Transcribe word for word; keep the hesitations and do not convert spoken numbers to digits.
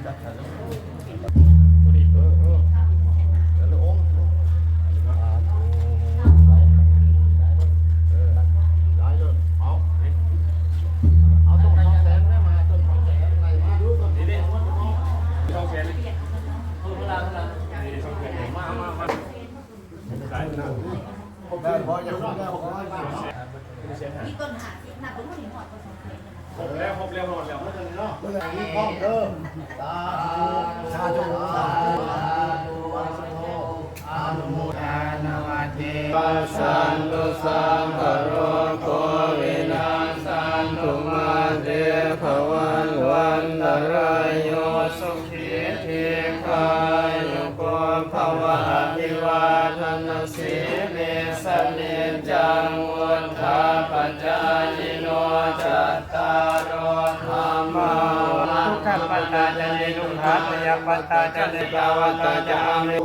เออ เออ เดี๋ยวละองค์ สาธุ เออ ได้เลย เอา เอาต้นทองแสนแม่มา ต้นทองแสนอะไรมา ดูก่อน นี่ นี่ ทองแสน นี่ ทองแสน มา มา มา ได้ พอ อย่า อย่า อย่า มีต้นหาสิบนับ บ่รู้สิฮอดบ่สองเดือน ครบแล้ว ครบแล้ว ครบแล้ว เมื่อไหร่นี่ต้องเริ่ม สาธุ สาธุ สาธุ อนุโมทนา Passantu sabbarogo vinassantu, mā te bhavatvantarāyo, sukhī dīghāyuko bhava. Abhivādanasīlissa niccaṃ vuḍḍhāpacāyino, cattāro dhammā ทุกขัปปัตตาจาเร ทุกขาพยาปปัตตาจาเร tāvatā ca amhe